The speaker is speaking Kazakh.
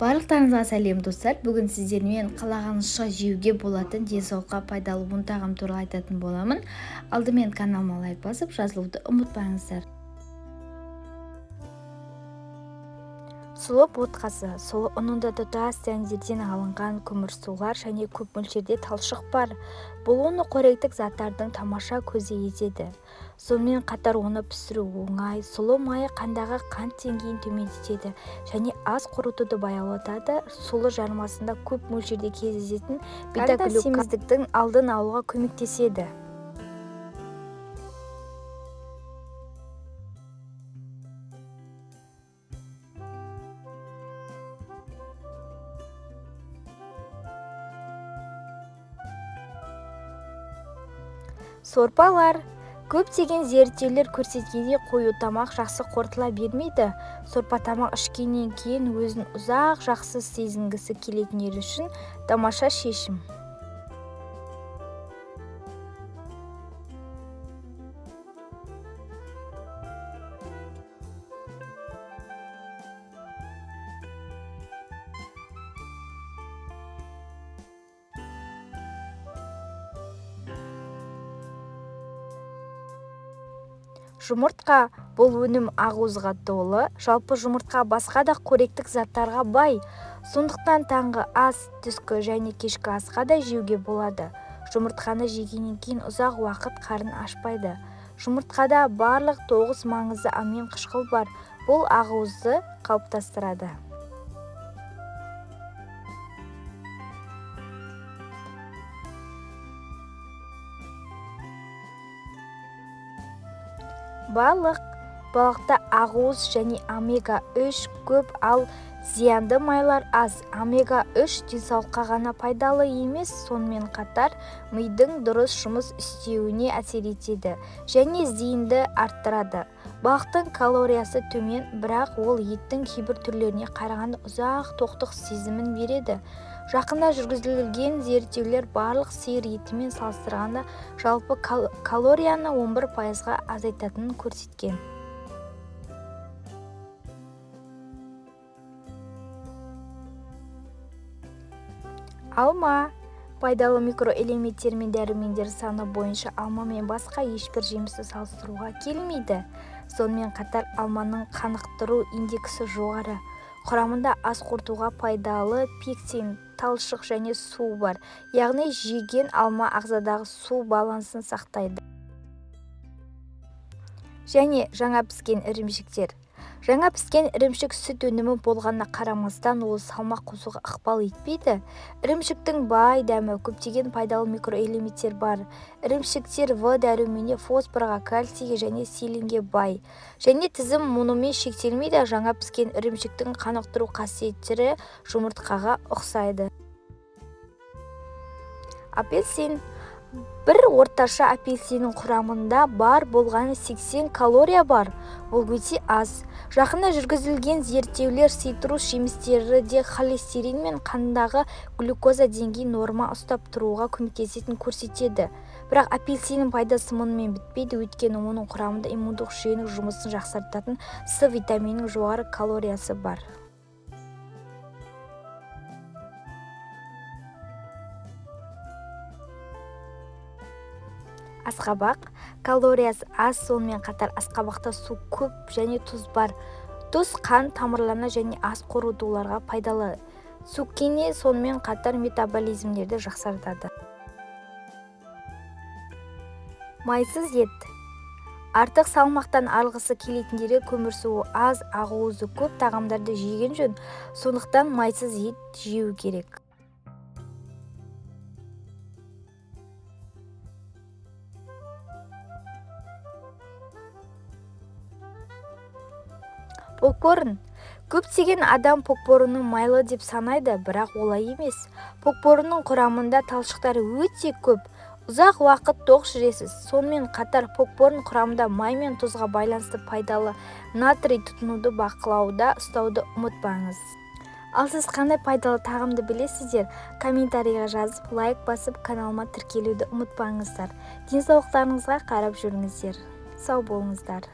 Барлықтарыңызға сәлем, достар! Бүгін сіздермен қалағаныңызша жеуге болатын, денсаулыққа пайдалы 10 тағам туралы айтатын боламын. Алдымен каналыма лайк басып, жазылуды ұмытпаңыздар. Сұлы ботқасы. Сұлы ұнында тұтас дәндерден алынған көмірсулар және көп мөлшерде талшық бар. Бұл оны қоректік заттардың тамаша көзі етеді. Сонымен қатар оны пісіру оңай. Сұлы майы қандағы қант деңгейін төмендетеді және ас қорытуды баяулатады. Сұлы жармасында көп мөлшерде кездесетін бета-глюкан семіздіктің алдын алуға көмектеседі. Сорпалар. Көптеген зерттеулер көрсеткендей, қою тамақ жақсы қорытыла бермейді. Сорпа тамақ ішкеннен кейін өзін ұзақ жақсы сезінгісі келетіндер үшін тамаша шешім. Жұмыртқа. Бұл өнім ақуызға толы. Жалпы жұмыртқа басқа да қоректік заттарға бай. Сондықтан таңғы ас, түскі және кешкі асқа да жеуге болады. Жұмыртқаны жегеннен кейін ұзақ уақыт қарын ашпайды. Жұмыртқада барлық 9 маңызды амин қышқыл бар. Бұл ақуызды қалыптастырады. Балық. Балықта ақуыз және омега-3 көп, ал зиянды майлар аз. Омега-3 денсаулыққа ғана пайдалы емес, сонымен қатар мидың дұрыс жұмыс істеуіне әсер етеді және зейінді арттырады. Балықтың калориясы төмен, бірақ ол еттің кейбір түрлеріне қарағанда ұзақ тоқтық сезімін береді. Жақында жүргізілген зерттеулер барлық сиыр етімен салыстырғанда жалпы калорияны 11%-ға азайтатынын көрсеткен. Алма. Пайдалы микроэлементтер мен дәрумендер саны бойынша алма мен басқа ешбір жемісті салыстыруға келмейді. Сонымен қатар алманың қанықтыру индексі жоғары. Құрамында ас қорытуға пайдалы пектин, талшық және су бар. Яғни жеген алма ағзадағы су балансын сақтайды. Және жаңа піскен ірімшіктер. Жаңа піскен ірімшік сүт өнімі болғанына қарамастан, ол салмақ қосуға ықпал етпейді. Ірімшіктің бай дәмі, көптеген пайдалы микроэлементтер бар. Ірімшіктер В дәрумені, фосфорға, кальцийге және селенге бай. Және тізім мұнымен шектелмейді. Жаңа піскен ірімшіктің қанықтыру қасиеттері жұмыртқаға ұқсайды. Апельсин. Бір орташа апельсиннің құрамында бар болғаны 80 калория бар. Бұл өте аз. Жақында жүргізілген зерттеулер цитрус жемістері де холестерин мен қандағы глюкоза деңгейін норма ұстап тұруға көмектесетінін көрсетеді. Бірақ апельсиннің пайдасы мұнымен бітпейді, өйткені оның құрамында иммундық жүйенің жұмысын жақсартатын С витаминінің жоғары калориясы бар. Асқабақ. Калориясы аз, сонымен қатар асқабақта су көп және тұз бар. Тұз қан тамырларына және ас қорытуларға пайдалы. Цукини сонымен қатар метаболизмдерді жақсартады. Майсыз ет. Артық салмақтан арылғысы келетіндерге көмірсуы аз, ақуызы көп тағамдарды жеген жөн. Сондықтан майсыз ет жеу керек. Попкорн. Көптеген адам попкорнның майлы деп санайды, бірақ олай емес. Попкорнның құрамында талшықтар өте көп. Ұзақ уақыт тоқ жүресіз. Сонымен қатар попкорн құрамында май мен тұзға байланысты пайдалы натрий тұтынуды бақылауда ұстауды ұмытпаңыз. Ал сіз қандай пайдалы тағамды білесіздер? Комментарийға жазып, лайк басып, каналыма тіркелуді ұмытпаңыздар. Денсаулықтарыңызға қарап жүріңіздер. Сау болыңыздар.